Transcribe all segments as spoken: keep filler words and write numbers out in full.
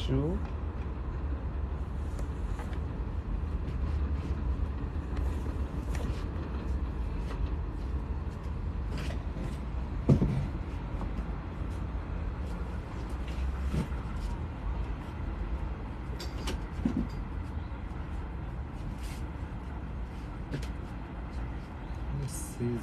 jou. M sezi.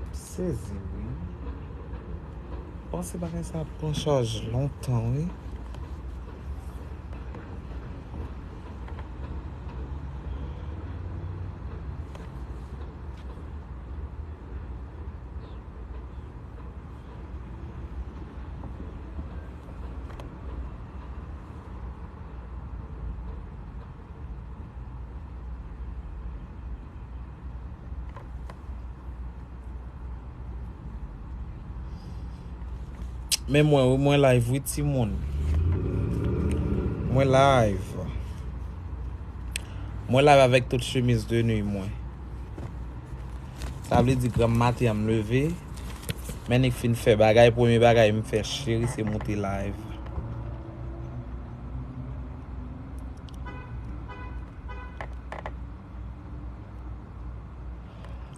M sezi, wi. Panse bagay sa ap pran chaj lontan, wi. Men mwen, wi, mwen live, wi, timoun. Mwen live. Mwen live avèk tout chemiz de nuit mwen. Sa vle di granm maten an m leve, men nèg fin fè bagay, premye bagay m fè, cheri, se moute live.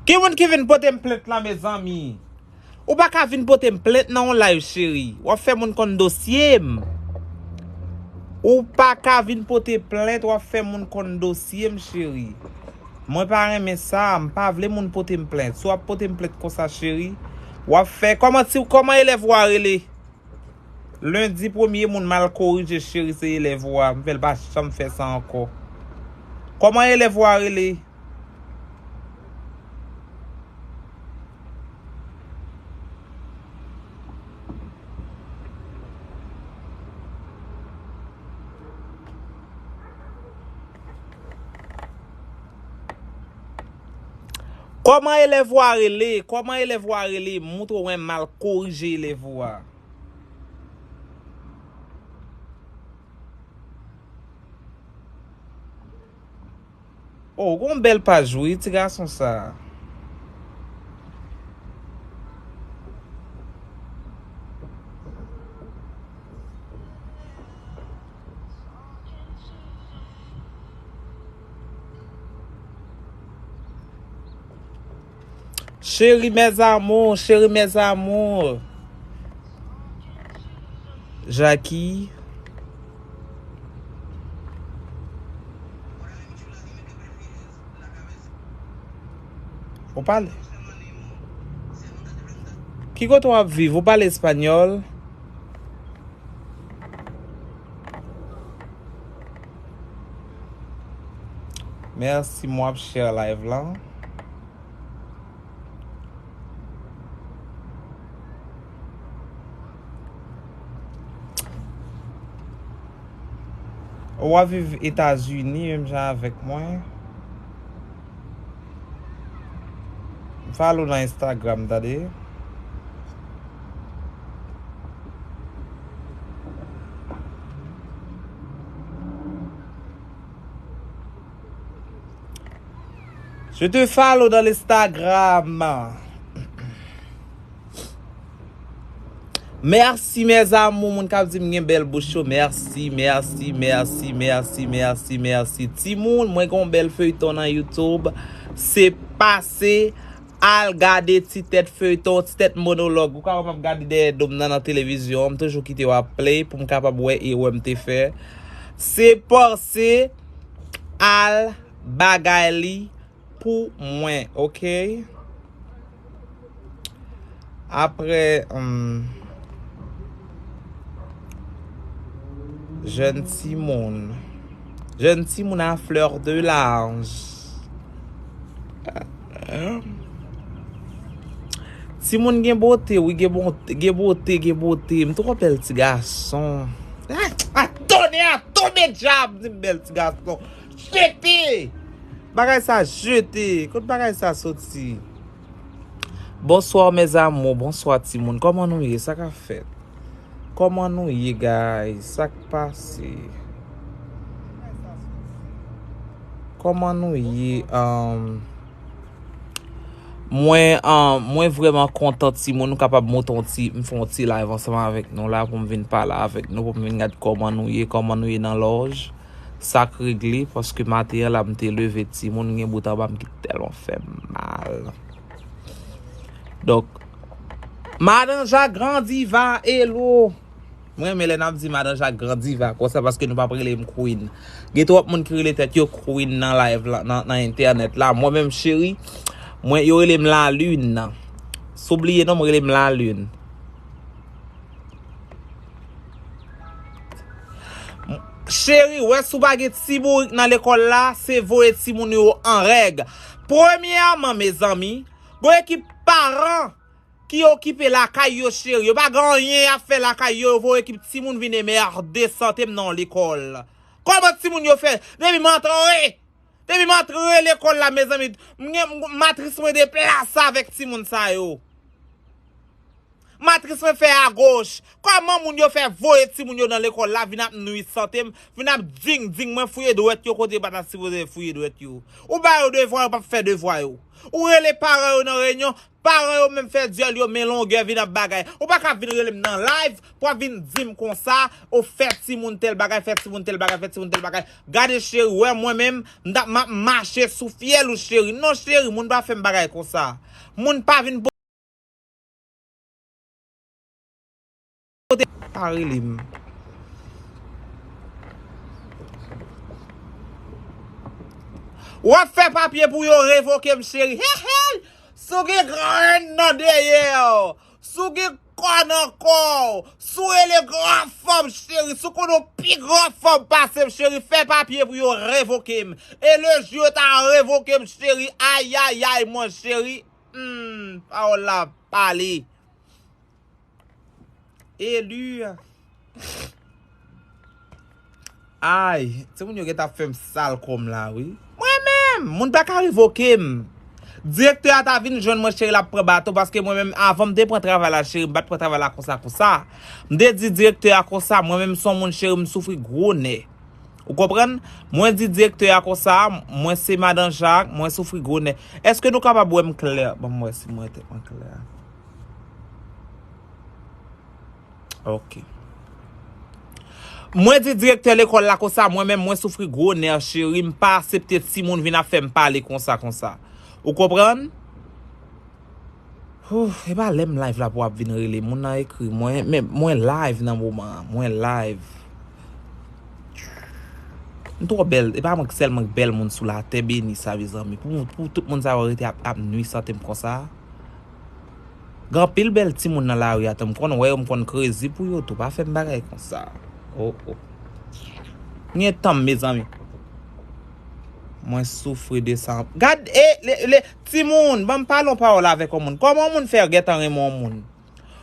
Ki moun ki vin pote m plent la, mezanmi? Ou pa ka vin pote m plent nan yon live, cheri. W ap fè moun konn dosye m. Ou pa ka vin pote plent, w ap fè moun konn dosye m, cheri. Mwen pa renmen sa, m pa vle moun pote m plent. Si w ap pote m plent konsa, cheri, w ap fè, kòman ti, kòman elèv ou a rele? Lendi, premye moun m al korije, cheri, se elèv ou a. M fè l pa janm fè sa ankò. Kòman elèv ou a rele? Kòman elèv ou a rele? Kòman elèv ou a rele? Montre w wè m al korije elèv ou a. Oh, ou gon bèl paj wi, ti gason sa. Chérie, mes amours, chérie, mes amours. Jackie. Ou pale? Ki kote w ap viv? Ou pale espanyòl? Mèsi, m ap share live lan. Ou ap viv Etazini menm jan avèk mwen? Follow nan Instagram, tande. Je te follow dans l'Instagram. Mèsi, mes amours, moun k ap di m gen bèl bouch yo. Mèsi, mèsi, mèsi, mèsi, mèsi, mèsi. Timoun, mwen gen yon bèl feyton nan YouTube. Se pase al gade ti tèt feyton, ti tèt monològ. Ou ka wè m ap gade dèyè do m nan, nan televizyon. M toujou kite w ap play pou m kapab wè erè m te fè. Se pase al bagay li pou mwen, oke? Apre, hmm, jèn timoun. Jèn timoun à fleur de l'âge. Timoun gen bote, wi, gen bon, gen bote, gen bote. M twò bèl ti gason. Ah, ah, tonè, ah, tonè dyab, di m bèl ti gason. Jete! Bagay sa jete. Kot bagay sa soti? Bonsoir, mes amours. Bonsoir, timoun. Kòman nou ye? Sa k ap fèt? Kòman nou ye, guys? Sa k pase? Kòman nou ye? Ahn, mwen, ahn, mwen vrèman kontan, timoun, nou kapab monte yon ti, m fè yon ti live ansanm avèk nou la pou m vin pale avèk nou, pou m vin gade kòman nou ye, kòman nou ye nan lòj. Sa k regle, paske maten an la, m te leve, timoun, gen bout anba m ki tèlman fè m mal. Donk, Madan Jak, Gran Diva, hello. Mwen renmen lè n ap di Madan Jak, Gran Diva konsa, paske nou p ap rele m Queen. Gen twòp moun ki rele tèt yo Queen nan live la, nan, nan entènèt la. Mwen menm, cheri, mwen, yo rele m Lalin. Si w bliye non, mwen rele m Lalin. Cheri, wè, si w pa gen ti bourik nan lekòl la, se voye timoun yo an règ. Premyèman, mezanmi, gon ekip paran ki okipe lakay yo, cheri. Yo pa gen anyen y ap fè lakay yo, yo voye ekip timoun vin enmède sante m nan yon lekòl. Kòman timoun yo fè? Depi m antre, depi m antre lekòl la, mezanmi, m gen, matris mwen deplase avèk timoun sa yo. Matris mwen fè agoch. Kòman moun yo fè voye timoun yo nan lekòl la, vin ap nwi sante m, vin ap ding ding mwen, fouye dwèt yo kote yo pa ta sipoze fouye dwèt yo? Ou ba yo devwa, yo p ap fè devwa yo. Ou rele paran yo nan reyinyon, paran yo menm fè dyòl yo men longè, vin ap bagay. Ou pa ka vin rele m nan live pou ap vin di m konsa, ou fè timoun tèl bagay, fè timoun tèl bagay, fè timoun tèl bagay. Gade cheri, wè mwen menm, m t ap, m ap mache sou fyèl ou cheri. Non cheri, moun pa fè m bagay konsa. Moun pa vin pote, pa rele m. W ap fè papye pou yo revoke m, cheri. He, he! Si w gen grenn nan dèyè w, si w gen kò nan kò w, si w rele gran fanm, cheri, si w konn yon pi gran fanm pase m, cheri, fè papye pou yo revoke m. E le jou yo ta revoke m, cheri, ayayay, mwen, cheri. Hmm, pawòl la pale. Eli. Ay, timoun yo gentan ap fè m sal kò m la, wi. Mwen menm, moun pa ka revoke m. Direktè a ta vin jwenn mwen, cheri, l ap pran baton, paske mwen menm, avan m te pran travay la, cheri, m pa t pran travay la konsa, konsa. M te di direktè a konsa, mwen menm, se yon moun, cheri, m soufri gwo nè. Ou konprann? Mwen di direktè a konsa, mwen se Madan Jak, mwen soufri gwo nè. Èske nou kapab wè m klè? Ban m wè si mwen te mwen klè. Ok. Mwen di direktè lekòl la konsa, mwen menm mwen soufri gwo nè, cheri, m pa aksepte timoun vin ap fè m pale konsa, konsa. Ou konprann? Hoo, e pa lè m live la pou w ap vin rele m. Moun nan ekri mwen, men mwen live nan moman an. Mwen live. M twò bèl. E pa mwen sèlman k bèl moun sou latè beni sa, mezanmi. Pou, pou tout moun sa yo rete ap, ap nwi sante m konsa. Gen anpil bèl timoun nan lari a tou. M konn wè yo, m konn krezi pou yo tou. Pa fè m bagay konsa. Oh, oh. M gen tan m, mezanmi. Mwen soufri de sa. Gad, e, le, le, timoun, ban m pale yon pawòl avèk yon moun. Kòman yon moun fè gentan renmen yon moun?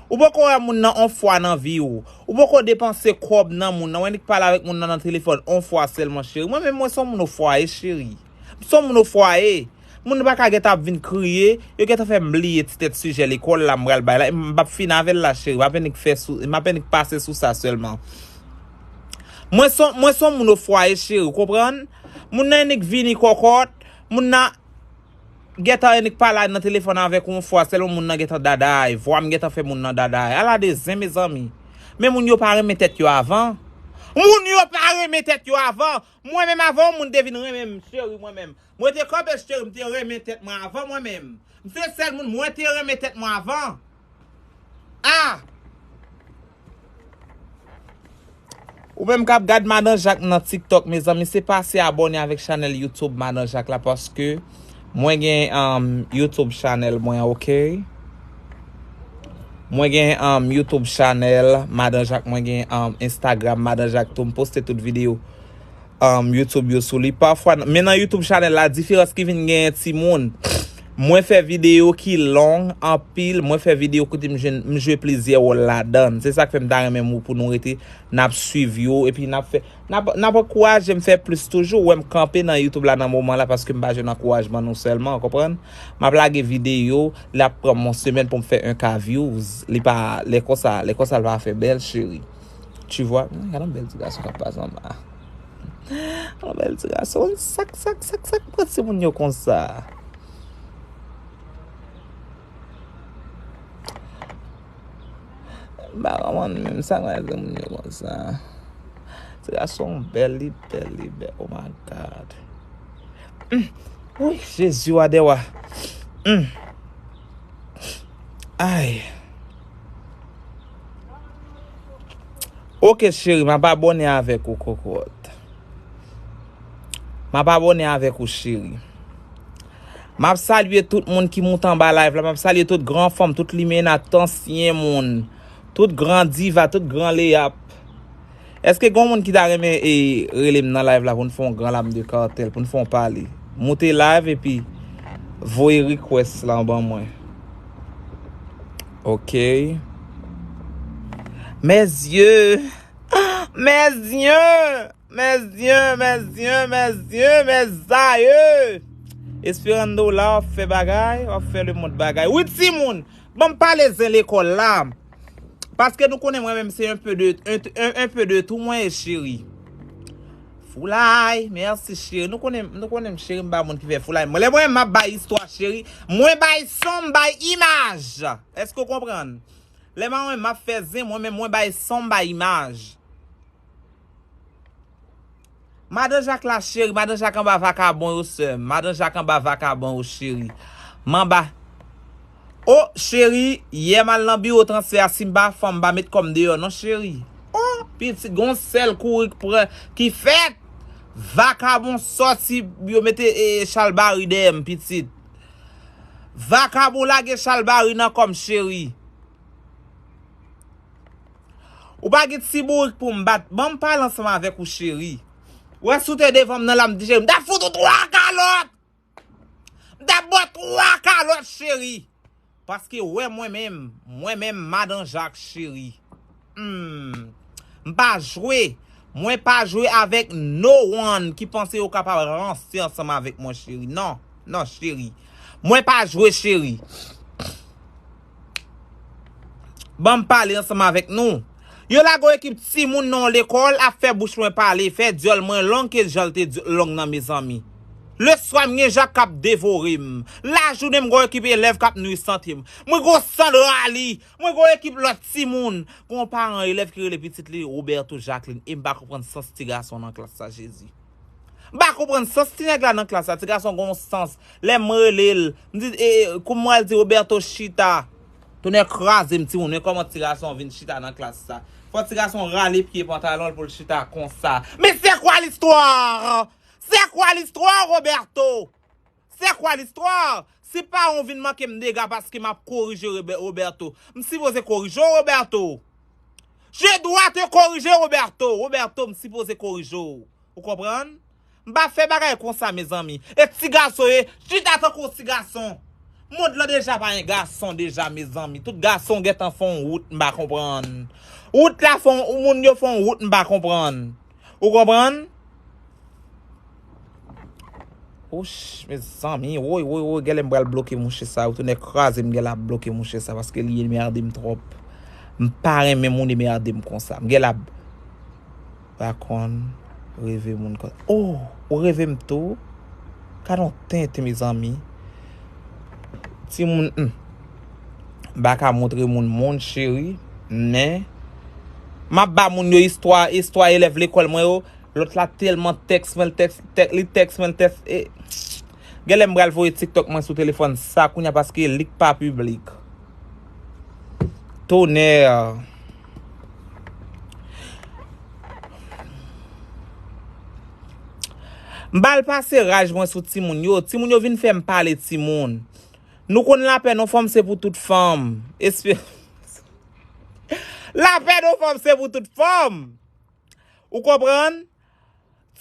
Ou poko wè moun nan on fwa nan vi w. Ou poko depanse kòb nan moun nan. Ou annik pale avèk moun nan nan telefòn on fwa sèlman, cheri. Mwen menm, mwen se yon moun ofwaye, cheri. M se yon moun ofwaye. Moun pa ka gentan ap vin kriye. Yo gentan fè m bliye ti tèt sijè lekòl la m pral bay la. M p ap fin avè l la, cheri. M ap annik fè sou, m ap annik pase sou sa sèlman. Mwen se, mwen se yon moun ofwaye, cheri. Ou konprann? Moun nan annik vini kòkòt. Moun nan gentan annik pale nan telefòn avèk ou yon fwa, sèlman moun nan gentan daday. Vwa m gentan fè moun nan daday. Ala de zen, mezanmi. Men moun yo pa renmen tèt yo avan. Moun yo pa renmen tèt yo avan. Mwen menm, avan yon moun te vin renmen m, cheri, mwen menm. Mwen te kanpe, cheri, m te renmen tèt mwen avan mwen menm. M se sèl moun mwen te renmen tèt mwen avan. Ah! Ou menm k ap gad Madan Jak nan TikTok, mezanmi, se pase abòne avèk chanèl YouTube Madan Jak la, paske mwen gen, um, YouTube chanèl mwen, ok? Mwen gen, um, YouTube chanèl Madan Jak, mwen gen, um, Instagram Madan Jak tou, m poste tout videyo, um, YouTube yo sou li. Pafwa, men nan YouTube chanèl la, diferans ki vin genyen, timoun, mwen fè videyo ki long anpil, mwen fè videyo kote m jwe, m jwe plizyè wòl ladan l. Se sa k fè m ta renmen pou nou rete, n ap swiv yo, epi n ap fè, n ap, n ap ankouraje m fè plis toujou. Ou wè m kanpe nan YouTube la nan moman la, paske m pa jwenn ankourajman nou sèlman, konprann? M ap lage videyo, l ap pran m yon semèn pou m fè un K views. Li pa, lè konsa, lè konsa l pa fè bèl, cheri. Tu vois? Hmm, gade yon bèl ti gason k ap pase anba. Yon bèl ti gason. Sak, sak, sak, sak pran timoun yo konsa? M pa konprann menm sa k fè moun yo konsa. Ti gason bèl, li bèl, li bèl. Oh my God. Mm. Wi, Jezi, wa dè wa. Mm. Ay. Ok, cheri, m ap abòne avèk ou, kokot. M ap abòne avèk ou, cheri. M ap salye tout moun ki moute anba live la. M ap salye tout gran fanm, tout limena, tout ansyen moun, tout gran diva, tout gran leyap. Èske gen moun ki ta renmen e, rele m nan live la pou n fè yon gran lam de kartèl, pou n fè yon pale? Moute live epi voye request la ban mwen. Ok. Mes yeux, mes yeux, mes yeux, mes yeux, mes yeux, mes aïeux. Esperando la, w ap fè bagay, w ap fè lemonn bagay. Wi, timoun, ban m pale zen lekòl la. Paske nou konnen mwen menm se un peu de, un, un, un peu de tout mwen ye, cheri. Foulay, mèsi, cheri. Nou konnen, nou konnen m, cheri, m pa moun ki fè foulay. Mwen, lè mwen, m ap bay istwa, cheri. Mwen bay son, m bay imaj. Èske w konprann? Lè mwen, m ap fè zen, mwen menm, mwen bay son, m bay imaj. Madan Jak la, cheri, Madan Jak anba vakabon yo, sè m. Madan Jak anba vakabon yo, cheri. M anba. O, cheri, yè m al nan biwo transfè a, si m pa fè, m pa met kò m deyò, non, cheri. O, pitit, gon sèl kouri k pran, ki fèt. Vakabon sòti, yo mete, e, chalbari dèyè m, pitit. Vakabon lage chalbari nan kò m, cheri. Ou pa gen ti bourik pou m bat. Ban m pale ansanm avèk ou, cheri. Wè, si w te devan m nan la, m di, cheri, m t ap fout ou twa kalòt. M t ap ba w twa kalòt, cheri. Paske, wè, mwen menm, mwen menm, Madan Jak, cheri. Hmm. M pa jwe. Mwen pa jwe avèk no one ki panse yo kapab ranse ansanm avèk mwen, cheri. Non, non, cheri. Mwen pa jwe, cheri. Ban m pale ansanm avèk nou. Yo lage yon ekip timoun nan yon lekòl ap fè bouch mwen pale, fè dyòl mwen long ke jan l te dy-, long nan, mezanmi. Leswa m gen Jak k ap devore m. Lajounen m gen yon ekip elèv k ap nwi sante m. Mwen gen yon Sandra li. Mwen gen yon ekip lòt timoun. Gen yon paran elèv ki rele pitit li Roberto Jacqueline. E m pa konprann sans ti gason nan klas sa, Jezi. M pa konprann sans ti nèg la nan klas la. Ti gason gen yon sans. Lè m rele l, m di, e, e, kouman l di Roberto chita. Tonè kraze m, timoun, men kòman ti gason vin chita nan klas sa. Fò ti gason rale pye pantalon l pou l chita konsa. Men c'est quoi l'histoire? C'est quoi l'histoire, Roberto? C'est quoi l'histoire? Si paran w vin manke m dega paske m ap korije Robe-, Roberto, m sipoze korije w, Roberto. Je dois te corriger, Roberto. Roberto, m sipoze korije w. Ou konprann? M pa fè bagay konsa, mezanmi. E ti gason ye, chita tankou ti gason. Mond lan deja pa gen gason deja, mezanmi. Tout gason gentan fè yon wout, m pa konprann. Wout la fè yon, moun yo fè yon wout, m pa konprann. Ou konprann? Ouch, mezanmi, woy, woy, woy, genlè m pral bloke mouche sa, ou tounen kraze m, genlè ap bloke mouche sa, paske li enmède m twòp. M pa renmen moun enmède m konsa. M genlè ap, pa konn, reve moun kon, oh, ou reve m tou? Gade yon tenten, mezanmi. Timoun, hmm. M pa ka montre moun mond, cheri, men m ap ba moun yo istwa, istwa elèv lekòl mwen yo. Lòt la tèlman tèks mwen, l tèks, tèk, li tèks mwen, l tèks, e, genlè m pral voye TikTok mwen sou telefòn sa kounye a paske li k pa piblik. Tonè! M pral pase raj mwen sou timoun yo. Timoun yo vin fè m pale, timoun. Nou konn lapè nan fanm se pou tout fanm. Espe-, lapè nan fanm se pou tout fanm. Ou konprann?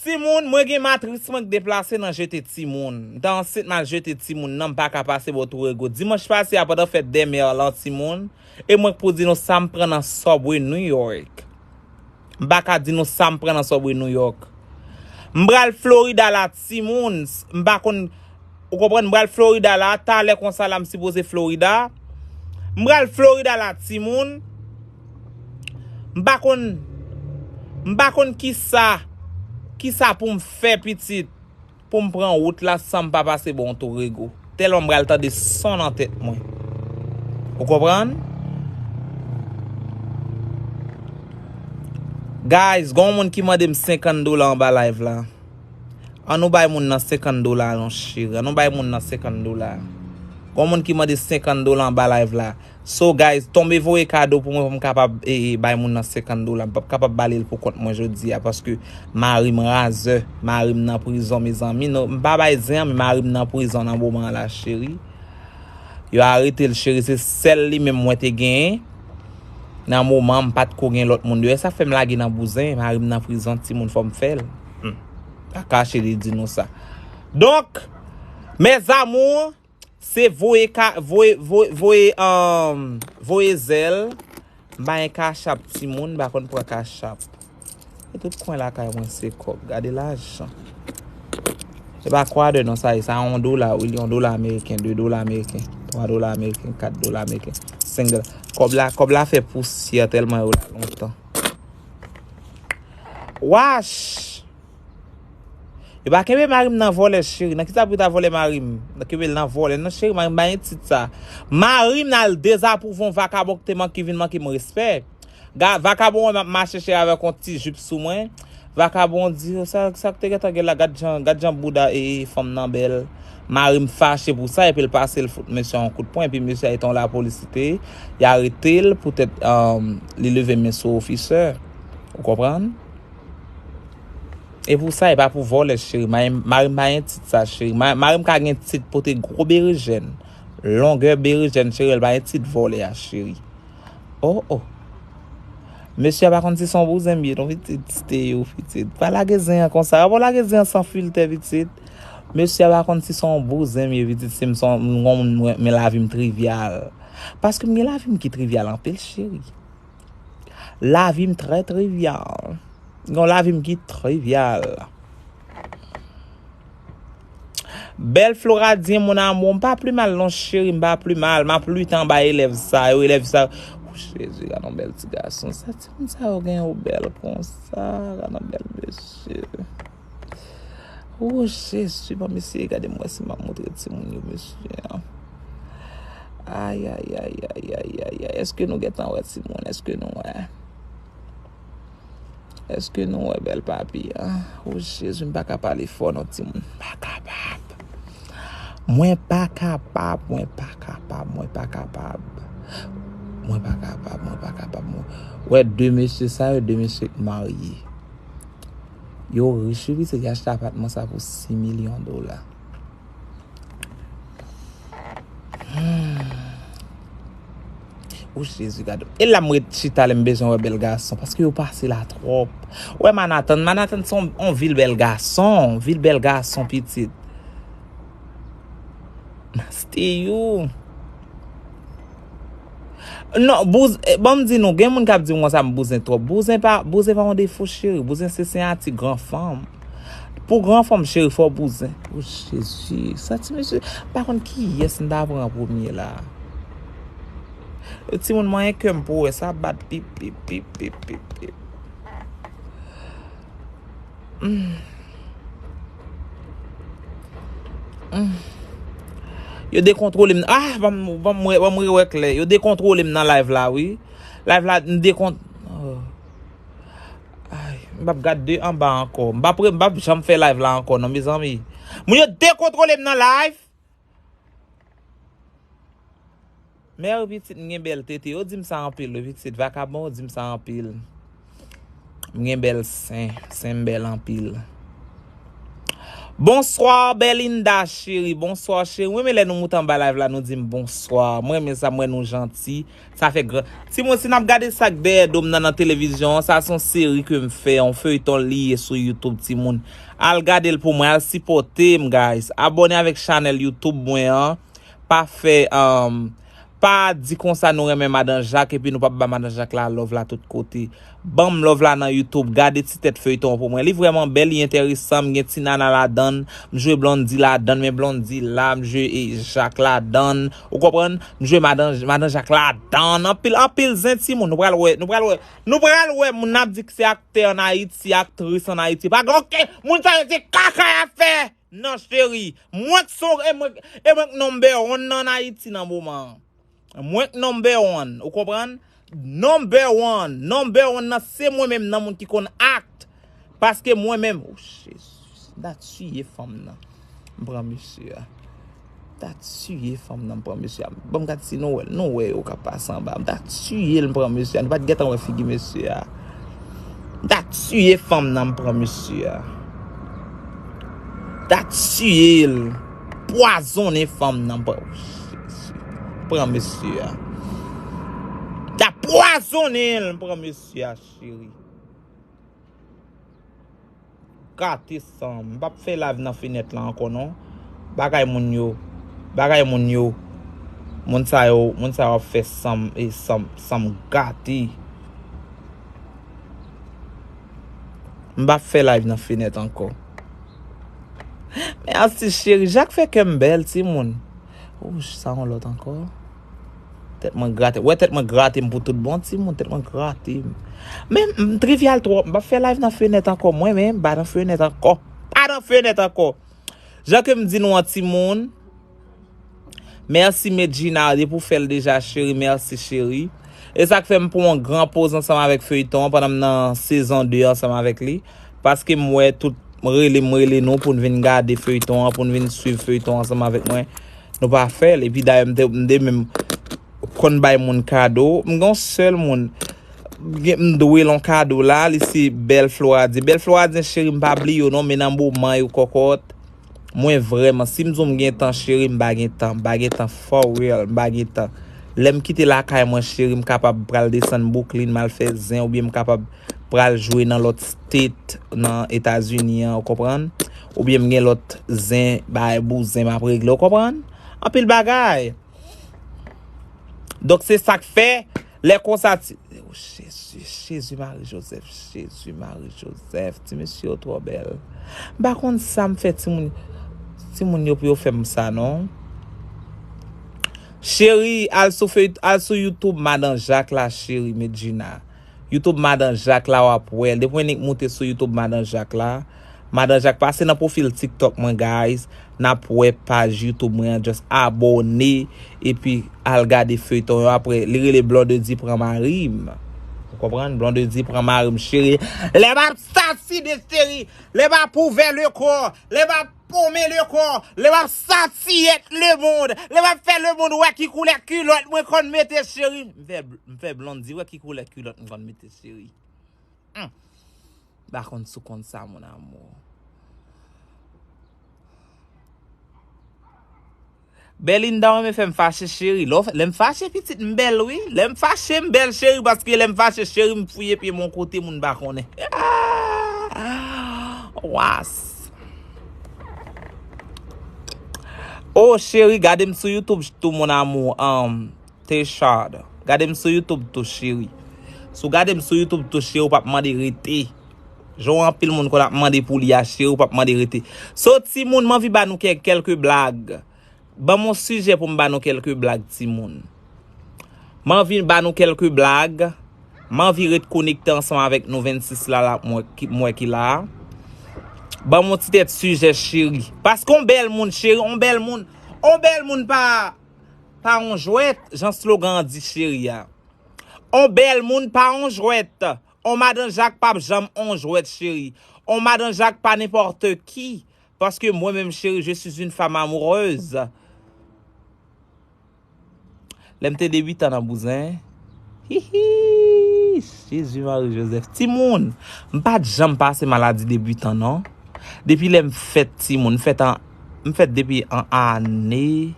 Timoun, mwen gen matris mwen k deplase nan jete timoun. M te ansent, m al jete timoun nan, m pa ka pase bò Torrego. Dimanch pase a, pandan fèt dè mè lan, timoun, e mwen k pou di nou sa m pran nan Subway New York. M pa ka di nou sa m pran nan Subway New York. M pral Florida la, timoun. M pa konn, ou konprann, m pral Florida la, talè konsa la, m sipoze Florida. M pral Florida la, timoun. M pa konn, m pa konn kisa. Kisa pou m fè, pitit, pou m pran wout la san m pa pase bò Torego? Tèlman m pral tande son nan tèt mwen. Ou konprann? Guys, gon moun ki mande m senkant dola anba live la. An nou bay moun nan senkant dola non, cheri. An nou bay moun nan senkant dola. Gon moun ki mande senkant dola anba live la. So, guys, tonbe voye kado pou mwen, pou m kapab, e, e, bay moun nan senkant dola. M p ap kapab ba li l pou kont mwen jodi a, paske mari m razè, mari m nan prizon, mezanmi. Non, m pa bay zen an, men mari m nan prizon nan moman an la, cheri. Yo arete l, cheri, se sèl li menm mwen te genyen. Nan moman an, m pa t ko gen lòt moun deyò. Sa fè m lage nan bouzen, mari m nan prizon, timoun, fò m fè l. Hmm. Pa kache li di nou sa. Donk, mes amours, se voye ka, voye, voye, voye, um, voye zèl. M pa gen kachap, timoun, m pa konn pran kachap. E tout kwen lakay mwen se kòb. Gade lajan. Se pa kwadè non sa ye. Sa yon dola, wi, yon dola ameriken, de dola ameriken, twa dola ameriken, kat dola ameriken, senk dola. Kòb la, kòb la fè pousyè tèlman yo la lontan. Wach! Yo pa kenbe mari m nan vòlè, cheri. Nan kisa pou yo ta vòlè mari m? Nan kenbe l nan vòlè. Non, cheri, mari m pa gen tit sa. Mari m nan al dezapwouve yon vakabon ki te manke vin manke m respè. Ga, vakabon wè m ap mache, cheri, avèk yon ti jip sou mwen. Vakabon di, "Sa, sa k te gentan gen la, gad jan, gad jan bouda e, e fanm nan bèl." Mari m fache pou sa, epi l pase l fout mesye a yon kout pwen, epi mesye a etan lapolis li te ye, y arete l poutèt, um, li leve men sou ofisè. Ou konprann? E pou sa, e pa pou vòlè, cheri. Mari m, mari m pa gen tit sa, cheri. Ma-, mari m ka gen tit pote gwo berejèn. Longè berejèn, cheri, l pa gen tit vòlè a, cheri. Oh, oh. Mesye a pa konn si se yon bouzen m ye, non, pitit, Steyou, pitit. Pa lage zen an konsa. Pa lage zen an san filtè, pitit. Mesye a pa konn si se yon bouzen m ye, pitit, si m se yon, m gon moun mwen, men lavi m trivyal. Paske m gen lavi m ki trivyal anpil, cheri. Lavi m trè trivyal. Yon lavi m ki trivyal. Bèl Floradyen, mon amour, m pa pli mal non, cheri, m pa pli mal. M ap lite anba elèv sa yo, elèv sa yo. O Jezi, gad yon bèl ti gason. Sa timoun sa yo gen yo bèl konsa, gad yon bèl mesye. O Jezi, ban m eseye gade m wè si m ap montre timoun yo mesye an. Ay, ay, ay, ay, ay, ay, ay. Èske nou gentan wè timoun? Èske nou wè? Èske nou wè bèl papi an? O Jezi, m pa ka pale fò non, timoun. M pa kapab. Mwen pa kapab, mwen pa kapab, mwen pa kapab. Mwen pa kapab, mwen pa kapab. Mwen... Wè de mesye sa yo, de mesye k marye. Yo rich wi, pitit, yo achte apatman sa pou sis milyon dola. Hmm. O Jezi, gade. E la m ret chita lè m bezwen wè bèl gason, paske yo pase la twòp. Wè Manhattan, Manhattan se yon, yon vil bèl gason, vil bèl gason pitit. Stay you. Non, bouz-, eh, ban m di nou, gen moun k ap di m konsa m bouzen twòp. Bouzen pa, bouzen pa yon defo, cheri. Bouzen se siyati gran fanm. Pou gran fanm, cheri, fò bouzen. O Jezi, sa ti mesye, m pa konn kiyès m ta pran an premye la. Timoun, manyen kè m pou wè sa bat pip, pip, pip, pip, pip, pip. Hmm. Hmm. Yo dekontwole m. Ah, ban m, ban m wè, ban m rewè klè. Yo dekontwole m nan live la, wi. Live la, m dekont-, oh. Ay, m p ap gade de anba ankò. M p ap re-, m p ap janm fè live la ankò, non, mezanmi. Moun yo dekontwole m nan live. Mèri pitit, m gen bèl tete. Yo di m sa anpil, wi, pitit. Vakabon, yo di m sa anpil. M gen bèl sen. Sen m bèl anpil. Bonswa, Belinda, cheri. Bonswa, cheri. M renmen lè nou moute anba live la, nou di m bonswa. M renmen sa, m wè nou janti. Sa fè gran. Timoun, si n ap gade sa k dèyè do m nan, nan televizyon an, sa se yon seri ke m fè, yon feyton li ye sou YouTube, timoun. Al gade l pou mwen, al sipòte m, guys. Abòne avèk chanèl YouTube mwen an. Pa fè, um, pa di konsa nou renmen Madan Jak epi nou p ap ba Madan Jak la love la tout kote. Ban m love la nan YouTube, gade ti tèt feyton an pou mwen. Li vrèman bèl, li enteresan, m gen ti nana ladan l, m jwe Blondy ladan l, men Blondy la, m jwe e, Jak ladan l, ou konprann? M jwe Madan, Madan Jak ladan l, anpil, anpil zen timoun, nou pral wè, nou pral wè, nou pral wè moun ap di k se aktè ann Ayiti, aktris ann Ayiti, pa gen okenn moun sa yo se kaka y ap fè! Non, cheri. Mwen k son, e mwen, e mwen k number one nan Ayiti nan moman an. Mwen k number one, ou konprann? Number one, number one nan se mwen menm nan moun ki konn act. Paske mwen menm, oh, Jezi, m ta tiye fanm nan. M pran mesye a. M ta tiye fanm nan, m pran mesye a. Ban m gad si nou wè l, nou wè yo k ap pase anba. M ta tiye l, m pran mesye a. Nou pa t gentan wè figi mesye a. M ta tiye fanm nan, m pran mesye a. M ta tiye l. Pwazonnen fanm nan, m pran, pran mesye a. M ta pwazonnen l, m pran mesye a, cheri. Gate san. M p ap fè live nan fenèt la ankò non. Bagay moun yo. Bagay moun yo. Moun sa yo, moun sa yo ap fè san m, e san m, san m gate. M p ap fè live nan fenèt ankò. Mèsi cheri, Jak fè kè m bèl timoun. Ouch, sa yon lòt ankò. Tèt mwen grate. Wè tèt mwen grate m pou tout bon timoun, tèt mwen grate m. Men m trivyal twòp, m p ap fè live nan fenèt ankò. Mwen menm, m pa nan fenèt ankò. Pa nan fenèt ankò. Jan ke m di nou an timoun, mèsi Medjina, depi w fè l deja cheri, mèsi cheri. E sa k fè m pran yon gran poz ansanm avèk feyton an pandan m nan sezon de ansanm avèk li. Paske m wè tout, m rele, m rele nou pou n vin gade feyton an, pou n vin swiv feyton an ansanm avèk mwen. Nou pa fè l. Epi dayè m te, m te menm konn bay moun kado. M gen yon sèl moun gen, m dwe l yon kado la, li se Bèl Floradyen. Bèl Floradyen cheri, m pa bliye w non, men nan moman yo kòkòt. Mwen vrèman, si m di w m gen tan cheri, m pa gen tan, m pa gen tan for real, m pa gen tan. Lè m kite lakay mwen cheri, m kapab pral desann Brooklyn, m al fè zen, oubyen m kapab pral jwe nan lòt state nan Etazini an, ou konprann? Oubyen m gen lòt zen, bagay bouzen m ap regle, ou konprann? Anpil bagay. Donk se sa k fè, lè konsa ti, oh, Jezi, Jezi Mari Jozèf, Jezi Mari Jozèf, ti mesye yo twò bèl. M pa konn sa m fè timoun, timoun yo pou yo fè m sa non. Cheri, al sou fey, al sou YouTube Madan Jak la, cheri, Medjina. YouTube Madan Jak la w ap wè l. Depi w nik moute sou YouTube Madan Jak la, Madan Jak pase nan pwofil TikTok mwen, guys. N ap wè paj YouTube mwen an, just abòne epi al gade feyton yo apre. Li rele Blondedy pran mari m. Ou konprann? Blondedy pran mari m, cheri. Lè m ap sasinen cheri, lè m ap ouvè le kò, lè m ap ponmen le kò, lè m ap satiyèt lemonn, lè m ap fè lemonn wè ki koulè kilòt mwen konn mete cheri. M fè, m fè Blondedy wè ki koulè kilòt m konn mete cheri. Hmm. M pa konn si w konn sa, mon amour. Belinda renmen fè m fache, cheri. Lè w fè, lè m fache, pitit, m bèl, wi. Lè m fache, m bèl, cheri, paske lè m fache, cheri, m fouye pye m yon kote moun pa konnen. Was. Oh, cheri, gade m sou YouTube tou, mon amour. Um, Teshard. Gade m sou YouTube tou, cheri. Si w gade m sou YouTube tou, cheri, w p ap mande rete. Jan anpil moun konn ap mande pou li a, cheri, w p ap mande rete. So, timoun, m anvi ba nou kè-, kèlke blag. Ban m yon sijè pou m ba nou kèlke blag, timoun. M anvi ba nou kèlke blag. M anvi ret konekte ansanm avèk nou vennsis la, la, m wè ki, m wè ki la. Ban m yon ti tèt sijè, cheri. Paske yon bèl moun, cheri, yon bèl moun, yon bèl moun pa, pa yon jwèt, jan slogan an di, cheri a. On bèl moun pa on jwèt. On madan Jak p ap janm on jwèt, cheri. On madan Jak pa nenpòt ki. Paske mwen menm, cheri, je suis une femme amoureuse. Lè m te debitan nan bouzen. Hihi! Jezi Mari Jozèf. Timoun, m pa t janm pase maladi debitan, non. Depi lè m fèt timoun, m fèt an, m fèt depi an ane.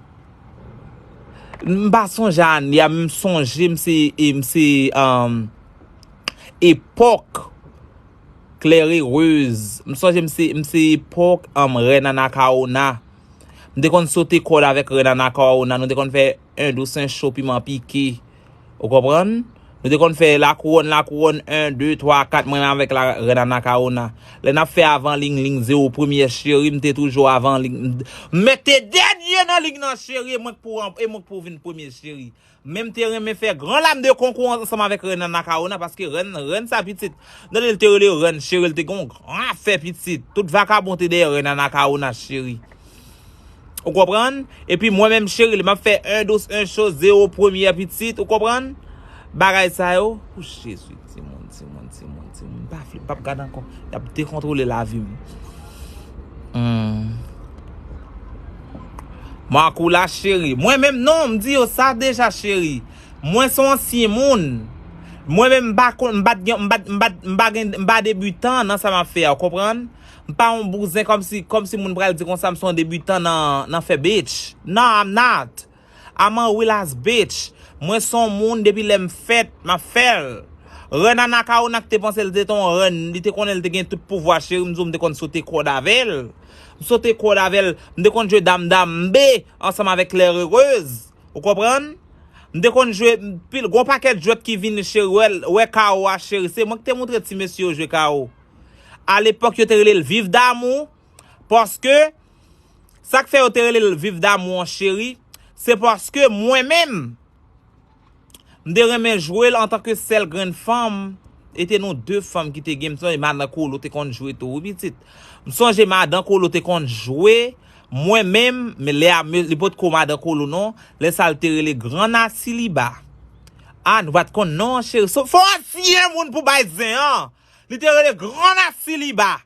M pa sonje ane a, men m sonje m se, e, m se, um, epòk Claire Heureuse. M sonje m se, m se epòk, um, Rèn Anacaona. M te konn sote kòd avèk Rèn Anacaona, nou te konn fè en dous en cho piman pike. Ou konprann? Nou te konn fè lakouwòn, lakouwòn, en, de, twa, kat, mwen avèk la, Rèn Anacaona. Lè n ap fè avan ling, ling zewo, premye cheri, m te toujou avan ling. M mete dènye nan ling nan cheri, e mwen k pou, e mwen k pou vin premye cheri. Men m te renmen fè gran lam de konkou ansanm avèk Rèn Anacaona, paske Rèn, Rèn sa pitit. Tande l te rele Rèn, cheri, l te gen yon gran afè pitit. Tout vakabon te dèyè Rèn Anacaona, cheri. Ou konprann? Epi mwen menm, cheri, m ap fè en dous, en cho, zewo premyè pitit, ou konprann? Bagay sa yo. O Jezi, timoun, timoun, timoun, timoun. M pa vle, m p ap gade ankò. Y ap dekontwole lavi m. Hmm. Marcoula, cheri. Mwen menm, non, m di yo sa deja, cheri. Mwen se yon ansyen moun. Mwen menm, m pa konn, m pa t gen, m pa t, m pa t, m pa gen, m pa debitan nan sa m ap fè a, ou konprann? M pa yon bouzen kòmsi, kòmsi moun pral di konsa m se yon debitan nan, nan fè bitch. No, I'm not. I'm a real ass bitch. Mwen se yon moun depi lè m fèt, m ap fè l. Rèn Anacaona k te panse l te t on rèn, li te konnen l te gen tout pouvwa, cheri, m di w m te konn sote kòd avè l. M sote kòd avè l, m te konn jwe dam dam be ansanm avèk Claire Heureuse. Ou konprann? M te konn jwe pil, gon pakèt jwèt ki vini, cheri, wè, wè kawo a, cheri. Se mwen ki te moutre ti mesye yo jwe kawo. Alepòk, yo te rele l Viv Damou, paske, sa k fè yo te rele l Viv Damou an, cheri, se paske mwen menm, m te renmen jwe l antanke sèl grenn fanm. E te nou de fanm ki te gen, m sonje Madan Kolo te konn jwe tou, wi, pitit. M sonje Madan Kolo te konn jwe, mwen menm, men lè a, li potko Madan Kolo, non, lè sa l te rele Grann Asiliba. A, nou pa t konn non an, cheri. So, fò ansyen moun pou bay zen an. Li te rele Grann Asiliba.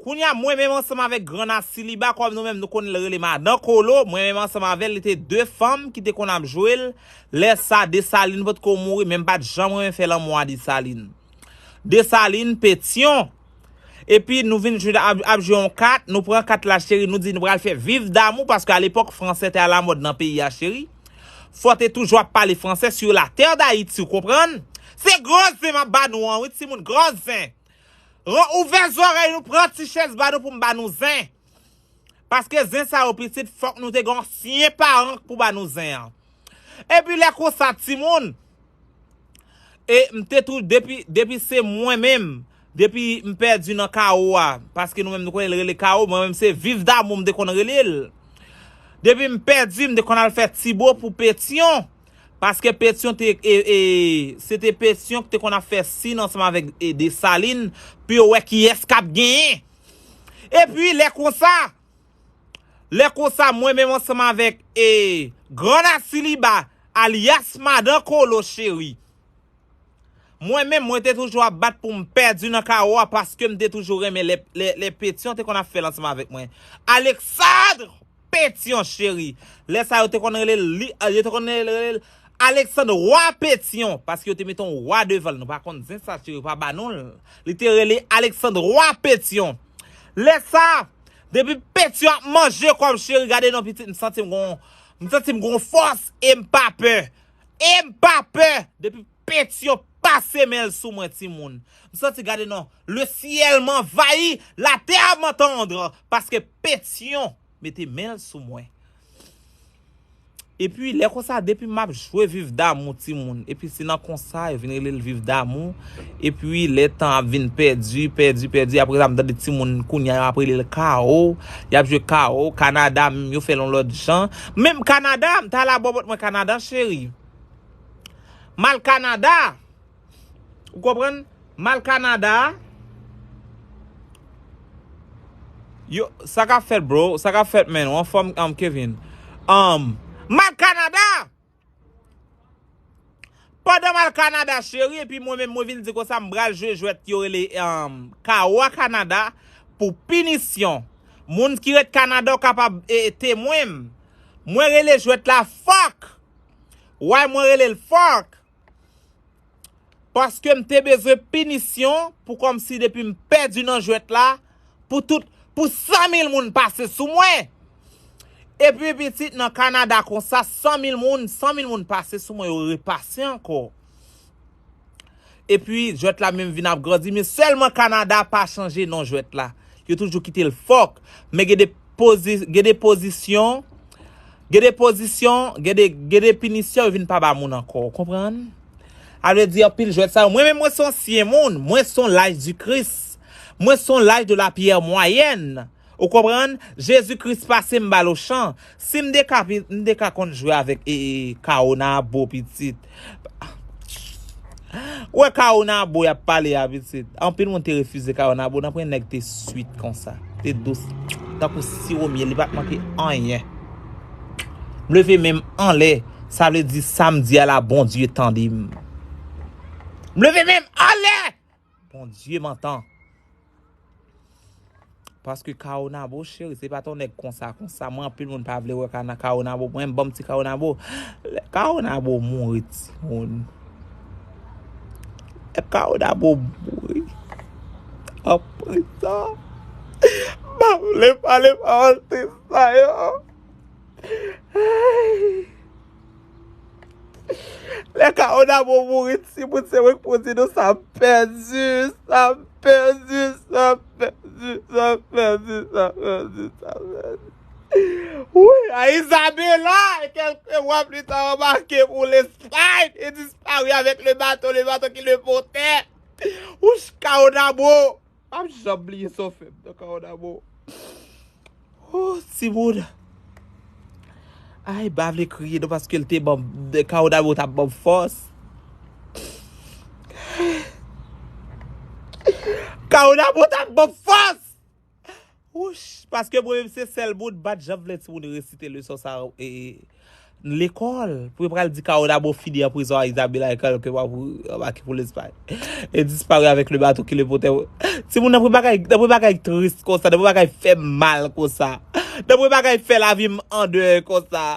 Kounye a, mwen menm ansanm avèk Grann Asiliba, kòm nou menm nou konn rele Madan Kolo, mwen menm ansanm avè l, li te de fanm ki te konn ap jwe l. Lè sa, Desalin potko mouri, men m pa t janm renmen fè lanmou a Desalin. Desalin, Petyon. Epi nou vin jwe ap, ap jwe yon kat, nou pran kat la, cheri, nou di nou pral fè Viv Damou, paske alepòk, fransè te alamòd nan peyi a, cheri. Fò te toujou ap pale fransè sur la terre d'Haïti, ou konprann? Se gran zen m ap ba nou an, wi, timoun, gran zen. Ran, ouvè zòrèy nou, pran ti chèz ba nou pou m ba nou zen. Paske zen sa yo pitit, fòk nou te gen ansyen paran pou ba nou zen an. Epi lè konsa, timoun, e m te tou, depi, depi se mwen menm, depi m pèdi nan kawo a, paske nou menm nou konnen l rele kawo, mwen menm se Viv Damou m te konn rele l. Depi m pèdi, m te konn al fè tibo pou Petyon. Paske Petyon te, e, e, se te Petyon ki te konn ap fè sin ansanm avèk, e, Desalin, pou yo wè kiyès k ap genyen. Epi, lè konsa, lè konsa, mwen menm ansanm avèk, e, Grann Asiliba, alyas Madan Kolo, cheri. Mwen menm, mwen te toujou ap bat pou m pèdi nan kawo a, paske m te toujou renmen lè, lè, lè Petyon te konn ap fè l ansanm avèk mwen. Alexandre Petyon, cheri. Lè sa yo te konn rele l, li, yo te konn rele l Alexandre Roi Petyon, paske yo te mete yon roi devan l. Nou pa konn zen sa, cheri, yo pa ba nou l. Li te rele Alexandre Roi Petyon. Lè sa, depi Petyon ap manje kò m, cheri, gade non pitit, m santi m gon, m santi m gon fòs e m pa pè. E m pa pè. Depi Petyon pase men l sou mwen, timoun. M santi, gade non, le ciel m'envahit, la terre m'entendre, paske Petyon mete men l sou mwen. Epi, lè konsa, depi m ap jwe Viv Damou, timoun. Epi, se nan konsa, yo vin rele l Viv Damou. Epi, lè tan ap vin pèdi, pèdi, pèdi. Apre sa, m tande timoun kounye a, yo ap rele l Kawo. Y ap jwe Kawo. Kanada, menm, yo fè l yon lòt jan. Menm Kanada, m t al a bò bòt mwen Kanada, cheri. M al Kanada. Ou konprann? M al Kanada. Yo, sa k ap fèt, bro? Sa k ap fèt, man? Ou anfòm, um, Kevin? Um, m al Kanada! Pandan m al Kanada, cheri, epi mwen menm, mwen vin di konsa, m pral jwe jwèt yo rele, um, Kawo a Kanada pou pinisyon. Moun ki ret Kanada, w kapab, e, temwen m. Mwen rele jwèt la fuck. Why mwen rele l fuck? Paske m te bezwen pinisyon pou kòmsi depi m pèdi nan jwèt la, pou tout, pou san mil moun pase sou mwen. Epi pitit nan Kanada konsa, san mil moun, san mil moun pase sou mwen, yo repase ankò. Epi jwèt la menm vin ap grandi, men sèlman Kanada pa chanje non jwèt la. Yo toujou kite l fuck. Men gen de pozi, gen de pozisyon, gen de pozisyon, gen de, gen de pinisyon yo vin pa ba moun ankò. Ou konprann? Sa vle di anpil jwèt sa yo. Mwen menm, mwen se ansyen moun. Mwen se yon laj di Kris. Mwen se yon laj de la pyè mwayèn. Ou konprann? Jezi Kris pase m bal ochan. Si m te ka, m te ka konn jwe avèk e, e, Kaonabo pitit. Ou wè Kaonabo y ap pale a pitit. Anpil moun te refize Kaonabo. Nan pwen nèg te swit konsa. Te dous. Tankou siwo myèl. Li pa t manke anyen. M leve men m anlè. Sa vle di sa m di a la, Bondye tande m. M leve men m anlè. Bondye mantan. Paske Kaonabo, cheri, se pa t yon nèg konsa, konsa. Mwen, anpil moun pa vle wè Kana-, Kaonabo. Mwen, ban m ti Kaonabo. Lè Kaonabo mouri, timoun. Lè Kaonabo mouri. An prizon. M pa vle pale pawòl tris sa yo. Ay. Lè Kaonabo mouri, timoun, se mwen k pou di nou sa m pèdi, sa m pèdi, sa m pèdi, sa m pèdi, sa m pèdi, sa m pèdi. Wi, a Isabela, e kèlke mwa pli ta, anbake pou Lespay e dispari avèk le bato, le bato ki le pòtè. Wouch, Kaonabo. M ap janm bliye sa w fè m nan Kaonabo. Oh, timoun. Ay, m pa vle kriye non, paske l te ban m, Kaonabo t ap ban m fòs. Kaonabo t ap ban m fòs! Wouch, paske mwen menm se sèl moun, m pa t janm vle timoun resite leson sa yo, e, e, lekòl. Pou yo pral di Kaonabo fini an prizon a Isabela e kèlke mwa pou anbake pou Lespay. E dispari avèk le bato ki le pòtè. Timoun, nan pou bagay, nan pou bagay tris konsa, nan pou bagay fè mal konsa. Nan pou bagay fè lavi m an dèyè konsa.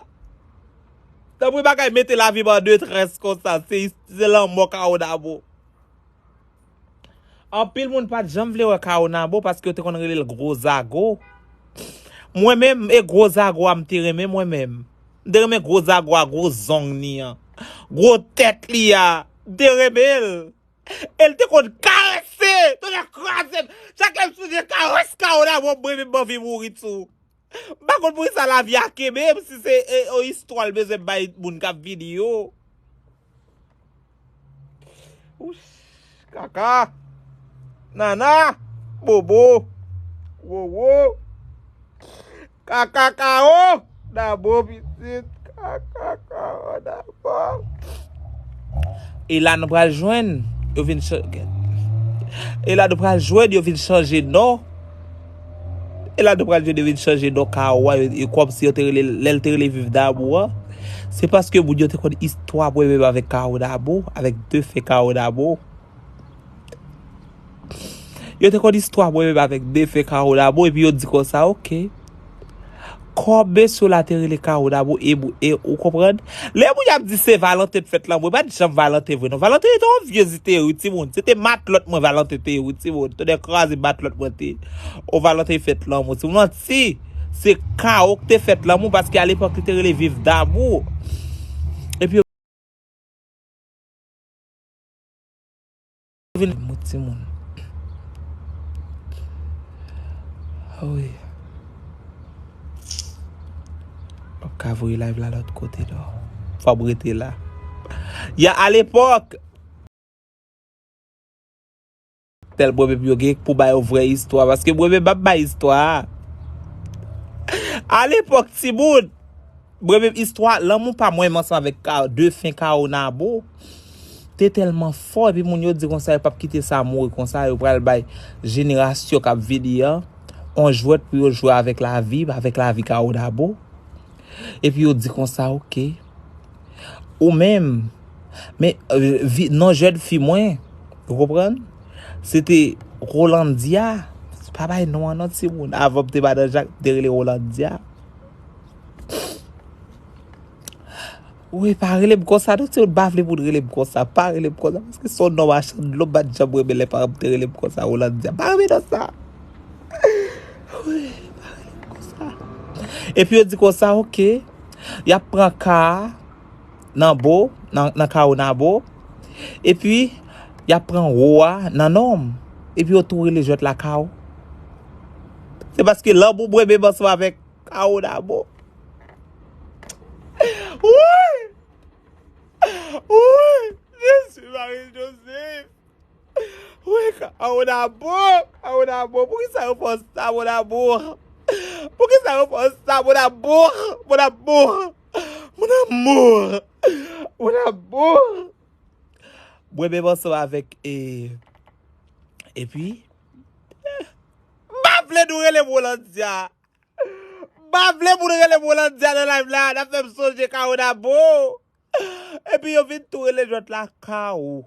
Nan pou bagay mete lavi m an detrès konsa. Se, se lanmò Kaonabo. Anpil moun pa t janm vle wè Kaonabo paske yo te konn rele l Gwo Zago. Mwen menm, e Gwo Zago a m te renmen mwen menm. M te renmen Gwo Zago a, gwo zong li an. Gwo tèt li a. M te renmen l. E l te konn karese. Tonnè kraze m. Chak lè m sonje karès Kaonabo, mwen menm m anvi mouri tou. M pa konn poukisa lavi a kenbe m, si se, e, yon istwa l bezwen bay moun k ap vini yo. Wouch, kaka, nana, bobo, wowo, kaka, kawo, dabo pitit, kaka, kawo, dabo. E la nou pral jwenn, yo vin chan-, e la nou pral jwenn, yo vin chanje non. E la nou pral jwenn, yo vin chanje non Kawo a, yo, yo kòmsi yo te rele, lè l te rele Viv Damou an. Se paske moun yo te konn istwa mwen menm avèk Kawo Damo, avèk defen Kawo Damo. Yo te konn istwa mwen menm avèk defen Kawo Damo, epi yo di konsa, oke. Kòm mesye w la te rele Kawo Damo, e, e ou konprann? Lè moun y ap di se Valentin k fèt lanmou, e pa t janm Valentin vre non. Valentin te yon vye ziteri, timoun. Se te matlòt mwen Valentin te ye, wi, timoun. Tonnè kraze matlòt mwen te ye. O, Valentin fèt lanmou, timoun. Manti. Se Kawo k te fèt lanmou, paske alepòk li te rele Viv Damou. Epi vin mout timoun. Wi. M ap ka voye live la lòt kote non. Fò m rete la. Ya alepòk. Tèl mwen menm yo gen pou ba yo vrè istwa, paske mwen menm m ap bay istwa a. Alepòk timoun, mwen menm istwa lanmou pa mwen menm ansanm avèk Ka-, defen Kawo Nabo te tèlman fò, epi moun yo di konsa yo p ap kite sa mouri konsa, yo pral bay jenerasyon k ap vini an yon jwèt pou yo jwe avèk lavi, avèk lavi Kawo Nabo. Epi yo di konsa, oke. Ou menm, men, euh, vi-, non jèn fi mwen, ou konprann? Se te Rolandia. Pa bay non an non timoun. Avan m te madanjak, m te rele Rolandia. Wi, pa rele m konsa non timoun, m pa vle moun rele m konsa. Pa rele m konsa, paske se yon non machann dlo, m pa t janm renmen lè paran m te rele m konsa, Rolandia. M pa renmen non sa. Wi, pa rele m konsa. Epi yo di konsa, oke. Y ap pran K a nan Bo, nan, nan Kawo Nabo. Epi, y ap pran Wo a nan non m. Epi yo tou rele jwèt la Kawo. Se paske lanmou mwen menm ansanm avèk Kawo Nabo. Wi! Wi! Jezi Mari Jozèf! Wi, Kawo Nabo! Kawo Nabo! Poukisa yo fè w sa, mon amour? Poukisa yo fè w sa, mon amour? Mon amour! Mon amour! Mon amour! Mwen menm ansanm avèk, e, epi, m pa vle nou rele m Rolandia. M pa vle moun rele m Rolandia nan live la. N ap fè m sonje Kawo Nabo. Epi yo vin tou rele jwèt la Kawo.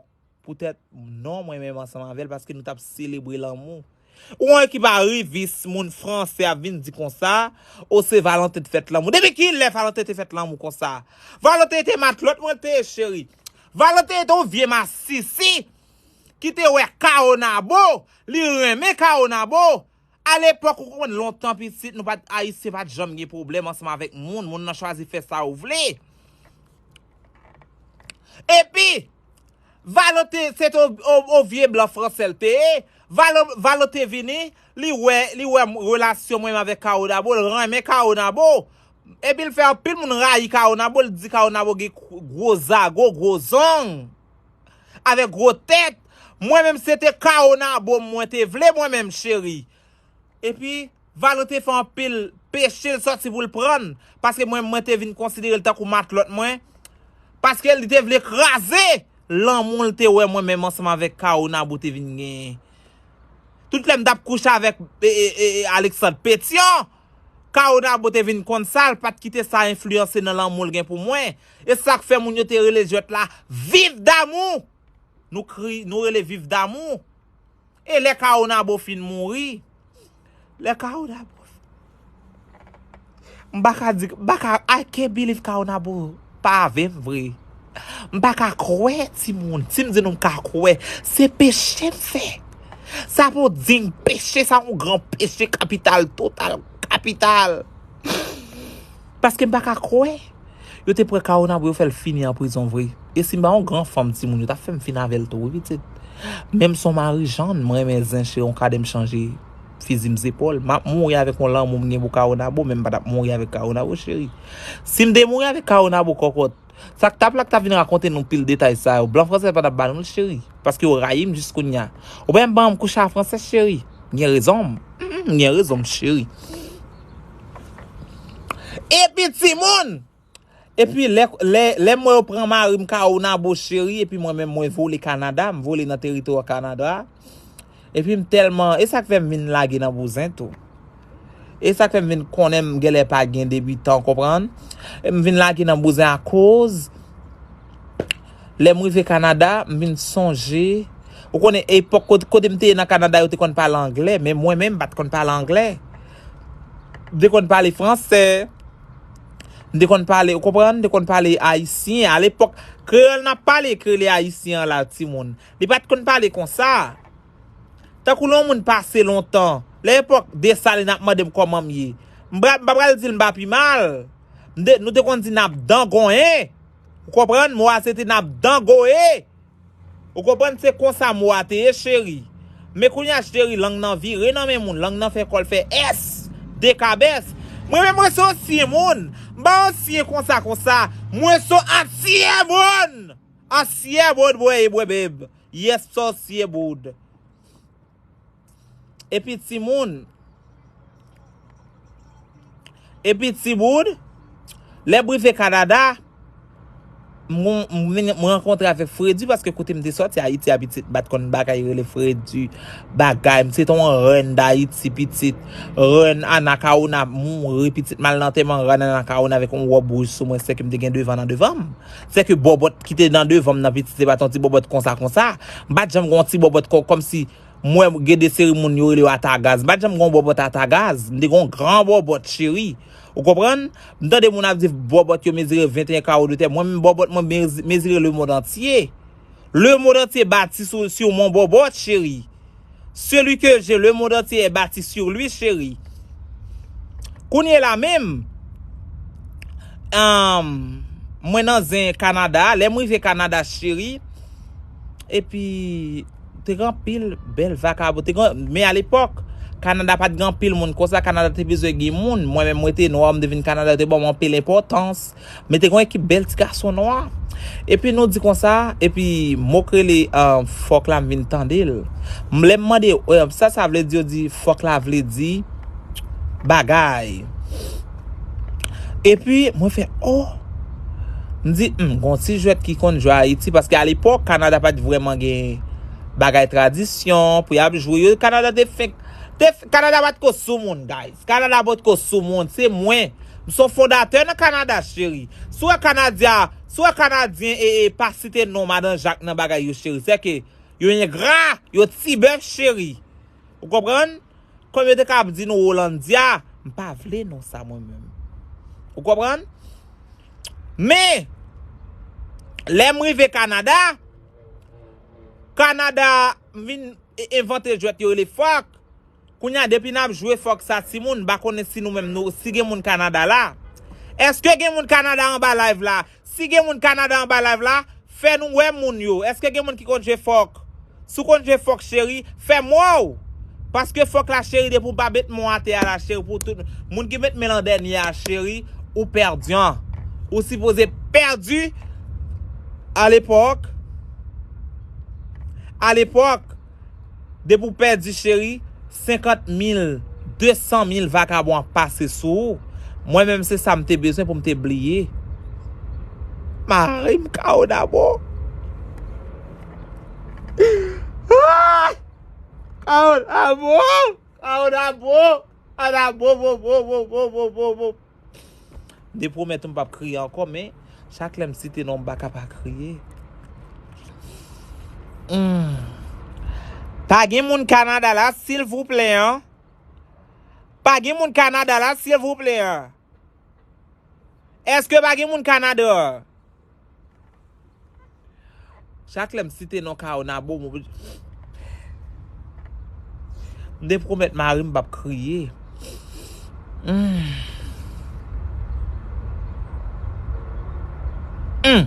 Poutèt non mwen menm ansanm avè l, paske nou t ap selebre lanmou. Ou wè ki pa rivis moun franse ap vin di konsa, o se Valentin te fèt lanmou. Depi kilè Valentin te fèt lanmou konsa? Valentin te matlòt mwen te ye, cheri. Valentin te yon vye masisi ki te wè Kawo Nabo, li renmen Kawo Nabo. Alepòk, ou konprann, lontan pitit, nou pa t, Ayisyen pa t janm gen pwoblèm ansanm avèk moun. Moun nan chwazi fè sa ou vle. Epi, Valentin, se te o, o, o vye blan franse l te ye. Valo-, Valentin vini, li wè, li wè relasyon mwen avèk Kawo Nabo, l renmen Kawo Nabo. Epi l fè anpil moun rayi Kawo Nabo, l di Kawo Nabo gen gwo zago, gwo zong, avèk gwo tèt. Mwen menm, se te Kawo Nabo mwen te vle, mwen menm, cheri. Epi, Valentin fè anpil peche, l sòti pou l pran l. Paske mwen, mwen te vin konsidere l tankou matlòt mwen. Paske li te vle kraze lanmou l te wè mwen menm ansanm avèk Kawo Nabo te vin genyen. Tout lè m t ap kouche avèk, e, e, e, e, Alexandre Pétion, Kawo Nabo te vin konn sa, l pa t kite sa enfliyanse nan lanmou l gen pou mwen. E sa k fè moun yo te rele jwèt la Viv Damou. Nou kri, nou rele Viv Damou. E lè Kawo Nabo fin mouri, lè Kawo Nabo fin, m pa ka di, m pa ka, I can't believe Kawo Nabo pa avè m vre. M pa ka kwè, timoun. Si m di nou m ka kwè, se peche m fè. Sa pa yon diy peche, sa yon gran peche kapital, total, kapital. Paske m pa ka kwè. Yo te pran Kawo Nabo, yo fè l fini an prizon vre. E si m pa yon gran fanm, timoun, yo t ap fè m fin avè l tou, wi, pitit. Men m se yon Marijàn, m renmen zen, cheri, yon kadè m chanje fizi m zepòl. M ap mouri avèk yon lanmou m gen pou Kawo Nabo, men m pa t ap mouri avèk Kawo Nabo, cheri. Si m te mouri avèk Kawo Nabo, kòkòt, sa k t ap la k t ap vin rakonte nou pil detay sa yo. Blan franse pa t ap ba nou l, cheri. Paske yo rayi m jis kounye a. Ou pa menm ban m kouche a franse, cheri. M gen rezon m. Mm, mm, m gen rezon m, cheri. Epi timoun! Epi lè, lè, lè m wè yo pran mari m Kawo Nabo, cheri, epi mwen menm mwen vole Kanada, m vole nan teritwa Kanada. Epi m tèlman, e sa k fè m vin lage nan bouzen tou. E sa k fè m vin konnen m genlè pa gen debitan, konprann? E m vin lage nan bouzen akoz lè m rive Kanada, m vin sonje. Ou konnen epòk kote, kote m te ye nan Kanada, yo te konn pale anglè, men mwen menm m pa t konn pale anglè. M te konn pale franse. M te konn pale, ou konprann? M te konn pale ayisyen. Alepòk, kreyòl n ap pale, kreyòl ayisyen an la, timoun. Li pa t konn pale konsa. Tankou lè yon moun pase lontan, lè epòk Desalin ap mande m kòman m ye. M pa, m pa pral di l m pa pi mal. M te, nou te konn di n ap dangoye. Ou konprann? Mo a se te n ap dangoye. Ou konprann? Se konsa mo a te ye, cheri. Men kounye a, cheri, lang nan vire nan men moun. Lang nan fè kò l fè S, dekabès. Mwen menm, mwen se ansyen moun. M pa ansyen konsa, konsa. Mwen se ansyen moun. Ansyen moun, bwè, bwè, beb. Yes, ansyen moun. Epi timoun. Epi timoun. Lè m rive Kanada, m, m, m rankontre avèk Fredi paske kote m te sòti, Ayiti a, pitit, m pa t konn bagay rele Fredi. Bagay, m se te yon rèn d Ayiti, pitit. Rèn Anakaona mouri, pitit, m al nan antèman rèn Anakaona avèk yon wòb wouj sou mwen, sèke m te gen devan nan devan m. Sèke bòbòt ki te nan devan m nan, pitit, se pa t yon ti bòbòt konsa, konsa. M pa t janm gen yon ti bòbòt kò, kòmsi Mwen gen de seri moun yo rele yo atagaz. M pa t janm gen yon bòbòt atagaz. M te gen yon gran bòbòt, cheri. Ou konprann? M tande moun ap di bòbòt yo mezire venteyen kawo de tè. Mwen menm bòbòt mwen mezi-, mezire lemonn antye. Lemonn antye bati sou, sur mon bòbòt, cheri. Celui que j'ai, le monde entier est bâti sur lui, cheri. Kounye la menm, um, mwen nan zen Kanada, lè m rive Kanada, cheri, epi te gen anpil bèl vakabon. Te gen, men alepòk, Kanada pa t gen anpil moun konsa, Kanada te bezwen gen moun. Mwen menm, mwen te nwa, m te vin Kanada, yo te ban m anpil enpòtans. Men te gen yon ekip bèl ti gason nwa. Epi nou di konsa, epi mo k rele, ah, fòk la, m vin tande l. M, lè m mande, eh, sa sa vle di, yo di fòk la vle di bagay. Epi mwen fè, oh! M di, hmm, gon ti jwèt ki konn jwe Ayiti, paske alepòk, Kanada pa t vrèman gen bagay tradisyon pou y ap jwe. Yo, Kanada te fenk, te, Kanada pa t ko sou moun, guys. Kanada pa t ko sou moun, se mwen. M se yon fondatè nan Kanada, cheri. Si w wè Kanadya, si w wè Kanadyen e, e pa site non Madan Jak nan bagay yo, cheri, se ke yo engra, yo ti bèf, cheri. Ou konprann? Kòm yo te ka ap di nou Wolanndya, m pa vle non sa mwen menm. Ou konprann? Men, lè m rive Kanada, Kanada, m vin e-, envante jwèt yo rele fòk. Kounye a, depi n ap jwe fòk sa, timoun, m pa konnen si nou menm nou, si gen moun Kanada la. Èske gen moun Kanada anba live la? Si gen moun Kanada anba live la, fè nou wè moun yo. Èske gen moun ki konn jwe fòk? Si w konn jwe fòk, cheri, fè m wè w. Paske fòk la, cheri, depi w pa met men w atè a la, cheri, pou tout moun ki met men l an dènye a, cheri, ou pèdi. Ou sipoze pèdi. Alepòk, alepòk, depi w pèdi, cheri, senkant mil, de san mil vakabon ap pase sou ou. Mwen menm, se sa m te bezwen pou m te bliye. Mari m, Kawonabo. Ah! Kawonabo! Kawonabo! Kawonabo! Bo, bo, bo, bo, bo, bo, bo, bo. M te pwomèt ou m p ap kriye ankò, men chak lè m site non, m pa ka pa kriye. Hmm. Pa gen moun Kanada la, silvouplè, an? Pa gen moun Kanada la, silvouplè, an? Èske pa gen moun Kanada? Chak lè m site non Kawonabo, m oblije. M te pwomèt mari m p ap kriye. Hmm. Hmm.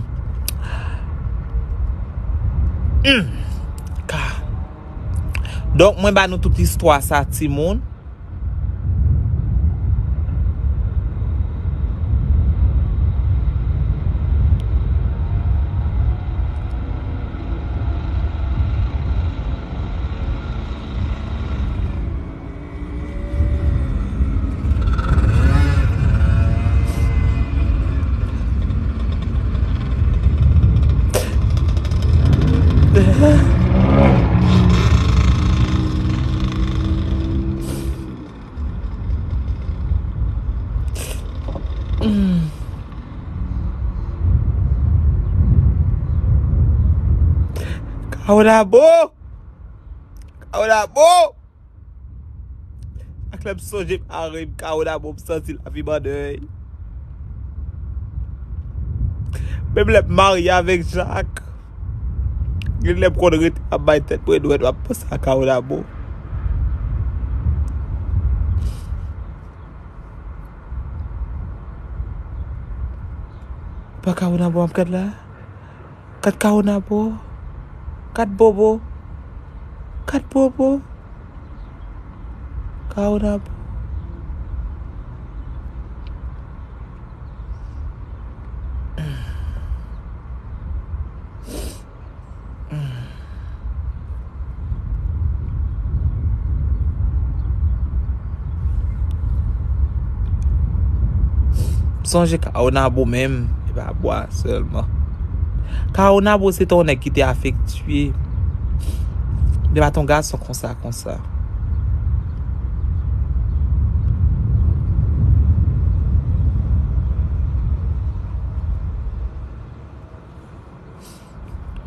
Hmm. Ka. Donk, mwen ba nou tout istwa sa, timoun. Kawonabo! Kawonabo! Chak lè m sonje mari m, Kawonabo, m santi lavi m an dèy. Menm lè m marye avèk Jak, gen lè m konn rete ap bay tèt mwen dwèt, m ap panse a Kawonabo. Pa Kawonabo m ap gad la. Gad Kawonabo. Gad Bobo. Gad Bobo. Kawonabo. M sonje Kawonabo menm, e pa bwa sèlman. Kawonabo se te yon nèg ki te afektye. Li pa te yon gason konsa, konsa.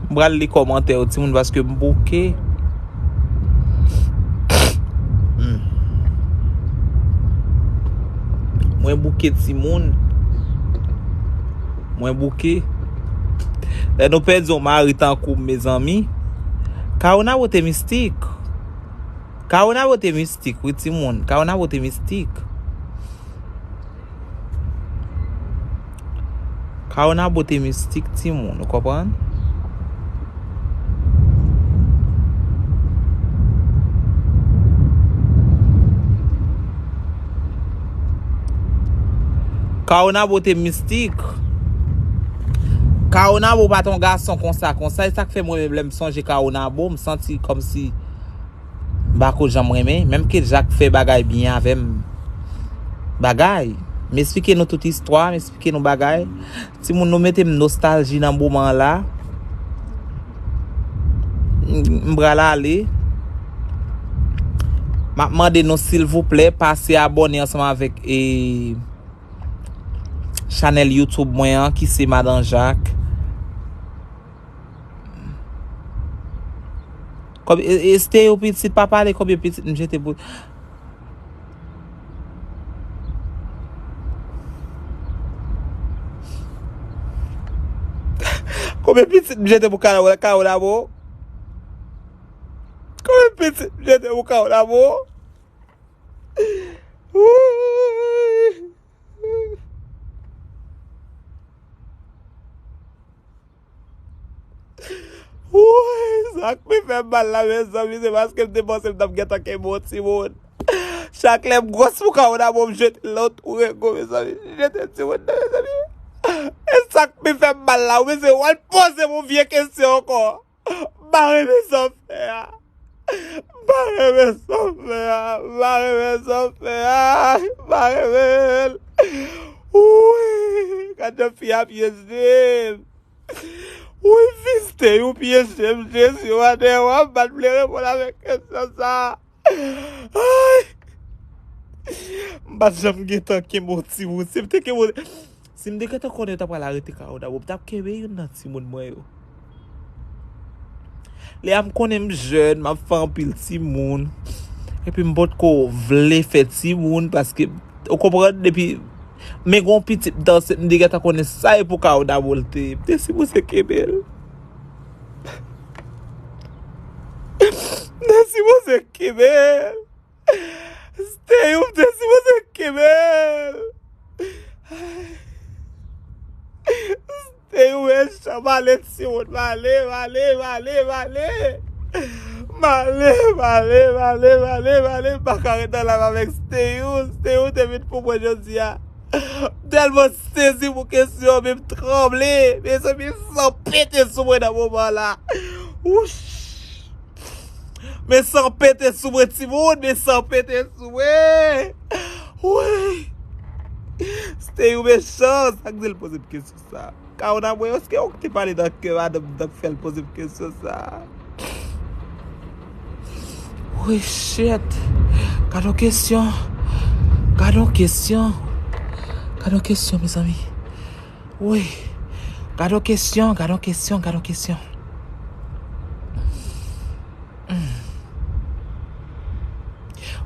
M pral li kòmantè yo, timoun, paske m bouke. Hmm. Mwen bouke, timoun. Mwen bouke. Lè nou pèdi yon mari tankou m, mezanmi, Kawonabo te mistik. Kawonabo te mistik, wi, timoun. Kawonabo te mistik. Kawonabo te mistik, timoun, ou konprann? Kawonabo te mistik. Kawonabo pa t yon gason konsa, konsa. E sa k fè mwen menm lè m sonje Kawonabo, m santi kòmsi m pa ko janm renmen. Menm ke Jak fè bagay byen avè m. Bagay. M esplike nou tout istwa, m esplike nou bagay. Timoun, nou mete m nostalji nan moman an la. M, m pral ale. M ap mande nou, silvouplè, pase abòne ansanm avèk, e, chanèl YouTube mwen an, ki se Madan Jak. Kòb-, e, e, Stay ou pitit, pa pale, konbyen pitit m jete pou, konbyen pitit m jete pou Kawonabo? Konbyen pitit m jete pou Kawonabo? Woy, sa k pi fè m mal la, mezanmi, se paske m te panse m t ap gentan kenbe yon timoun. Chak lè m gwòs pou Kawonabo, m jete l nan yon twou rego, mezanmi. M jete timoun nan, mezanmi. E sa k pi fè m mal la, ou bezwen w al poze m yon vye kesyon ankò. M pa renmen sa w fè a. M pa renmen sa w fè a. M pa renmen sa w fè a. M pa renmen l. Wi, gad jan fi a pyeje m. Wi, fi Stay ou pyeje m, Jezi, w a dèyè w ap bat, m vle reponn avèk kesyon sa. Ay! M pa t janm gentan kenbe yon timoun. Si m te kenbe, si m te gentan konnen yo ta pral arete Kawonabo, m t ap kenbe youn nan timoun mwen yo. Lè a m konnen m jèn, m ap fè anpil timoun. Epi m potko vle fè timoun paske, ou konprann, depi men gon pitit m t ansent, m te gentan konnen sa e pou Kawonabo l te ye. M te sipoze kenbe l. M te sipoze kenbe l. Stay ou, m te sipoze kenbe l. Stay ou mechan, m ale timoun, m ale, m ale, m ale, m ale. M ale, m ale, m ale, m ale, m ale, m pa ka ret nan live avèk Stay ou. Stay ou te vin pou mwen jodi a. M tèlman sezi pou kesyon, men m tranble. Mezanmi, san pete sou mwen nan moman la. Wouch! Men san pete sou mwen, timoun, men san pete sou mwen. Woy! Stay ou mechan, sa k di l poze m kesyon sa? Kawonabo, èske w te pale nan kè madanm nan k fè l poze m kesyon sa? Woy, shit. Gad yon kesyon. Gad yon kesyon. Gad yon kesyon, mezanmi. Woy. Gad yon kesyon, gad yon kesyon, gad yon kesyon. Hmm.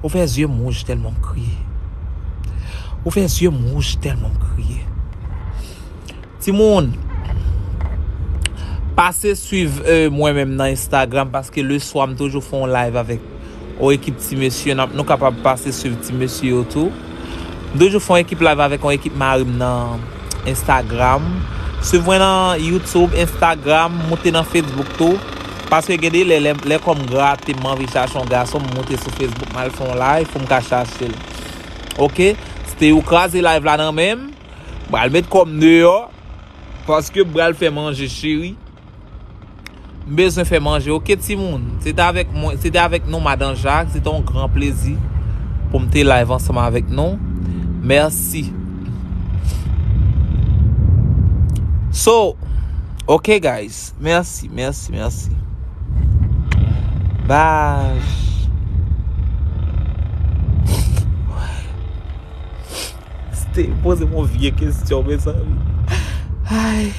Ou fè zye m wouj tèlman m kriye. Ou fè zye m wouj tèlman m kriye. Timoun, pase swiv, euh, mwen menm nan Instagram, paske leswa m toujou fè yon live avèk yon ekip ti mesye. N ap, nou kapab pase swiv ti mesye yo tou. M toujou fè yon ekip live avèk yon ekip mari m nan Instagram. Swiv mwen nan YouTube, Instagram, moute nan Facebook tou. Paske gen de lè, lè, lè kò m grate, m anvi chache yon gason, m moute sou Facebook, m al fè yon live pou m ka chache l. Oke? Stay ou kraze live la nan men m. M pral met kò m deyò. Paske m pral fè manje, cheri. M bezwen fè manje, oke, timoun? Se te avèk mwen, se te avèk nou, Madan Jak. Se te yon gran plezi pou m te live ansanm avèk nou. Mèsi. So, oke, guys. Mèsi, mèsi, mèsi. Bye. Stay poze m yon vye kesyon, mezanmi. Ay.